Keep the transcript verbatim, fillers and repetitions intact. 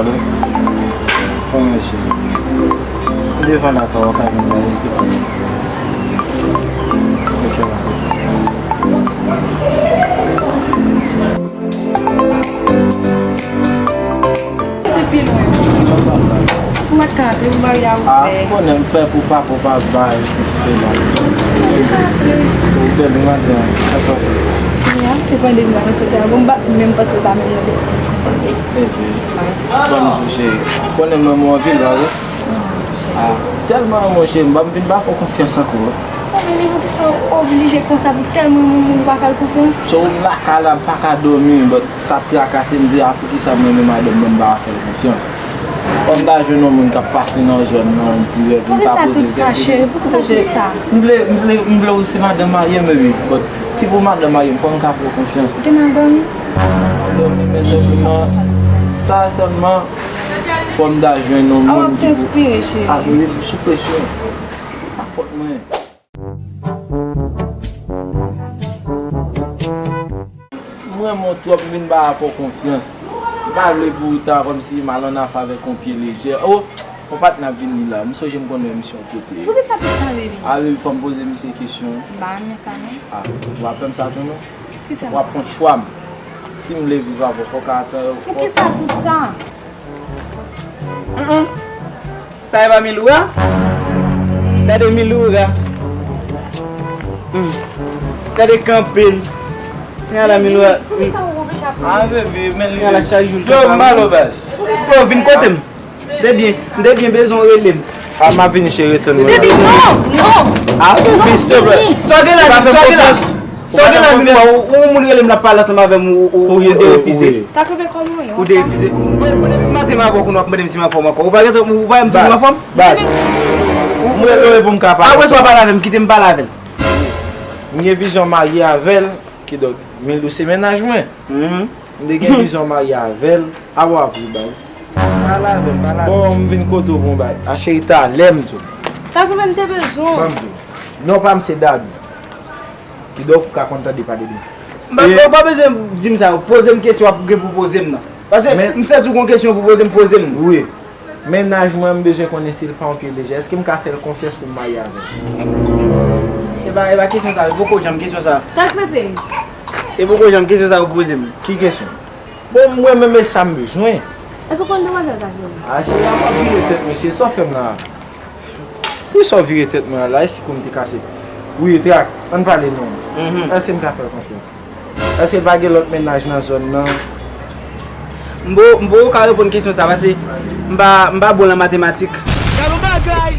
Alo? Kòman mesye? M devan lakay ou, ou ka vin la, respe pou mwen. Ok, m ap rete. Se pi lwen. Ou mèt ka antre, ou marye a ou fè. Ah, ou konnen m pè pou papa ou pa bay, si se la. Ou mèt ka antre. Ou bèl maten an, sa k pase? Ya, se pran de mwa kote a. Bon, m pa menm panse sa, menm nan lespri m kontante. Epi, ban m jou, cheri. Ou konnen m renmen w anpil, pa vre? Ah, tèlman renmen w, cheri, m pa m vin pa fè w konfyans ankò. Mwen menm, e pou kisa w oblije konsa pou tèlman moun, moun pa fè l konfyans? So, m lakay la, m pa ka dòmi, but sa ap trakase m, di a poukisa mwen menm madanm mwen m pa fè l konfyans. Kòm m ta jwenn yon moun k ap pase nan zòn nan dirèk, m ta poze l kèk kesyon. Poukisa tout sa, cheri? Poukisa tout sa? M vle, m vle, m vle w se madanm marye m, baby, but si pou madanm marye m, fò m ka fè w konfyans. Ou te mal dòmi? Mal dòmi, men sèlman, sa sèlman, fò m ta jwenn yon moun ki pou... Ah, w ap transpire, cheri. Ah, wi, m sou presyon. Pa fòt mwen. M renmen w twòp, m vin ba fè w konfyans. M pa vle pou w ta kòmsi m al ann afè avèk yon pye lejè. Oh, yon patnè ap vini la. M sonje m konn wè misye yon kote. Poukisa tout sa, baby? Ah, baby, fò m poze misye kesyon. M pa renmen sa, non. Ah, w ap fè m sa tou, non? Kisa? W ap pran chwa m. Si m vle viv avè w, fò w ka atan. Poukisa tout sa? Mm, mm. Sa e pa Miloura? Gade Miloura. Mm. Gade kanpe l. Gade Miloura. Ah, bebe, men li. Gade chak jou. Yo, m malo baz. Yo, vin kote m. M te byen, m te byen bezwen w rele m. Ah, m ap vini, cheri, retou. Baby, non, non. Ah, non, baby, stop it. Sa w gen la, sa w gen la. Sa w gen la, Miloura, ou, ou moun rele m l ap pale ansanm avè m, ou, ou, ou derefize. Ou derefize. Mwen, mwen depi maten m avè w, kounye a w ap mande m si m anfòm ankò. Ou pa gentan, ou pa wè m toujou anfòm? Baz, m rele w pou m ka pale. Apre sa w pale avè m, kite m pale avè l. M gen vizyon marye avè l, kidonk, Mildou se mennaj mwen. M te gen vizyon marye avè l. Awa vre, baz. Pale avè m, pale avè m. Bon, m vin kote w pou yon bagay. A, cheri, talè m di w. Tankou menm te bezwen w. Ban m di w. Non pa m se Dadou. Kidonk ou ka konn tande pale de m. M pa, ou pa bezwen di m sa yo. Poze m kesyon w ap gen pou poze m nan. Paske m santi w gon kesyon pou poze m, poze m. Wi. Mennaj mwen, m bezwen konnen si l pa yon pye lejè. Èske m ka fè l konfyans pou m marye avè l? E pa, e pa kesyon sa, e poko janm kesyon sa. Tank pepe. E poko janm kesyon sa yo poze m. Ki kesyon? Bon, mwen menm e sa m bezwen. Èske w konn demwazèl sa, cheri? A, cheri, a w ap vire tèt mwen, cheri, sa w fè m la? Poukisa w vire tèt mwen la? E si kou m te kase? Wi, Trak, ann pale non. Èske m ka fè l konfyans? Èske l pa gen lòt mennaj nan zòn nan? M po, m poko ka reponn kesyon sa, paske m pa, m pa bon nan matematik. Gade yon bagay!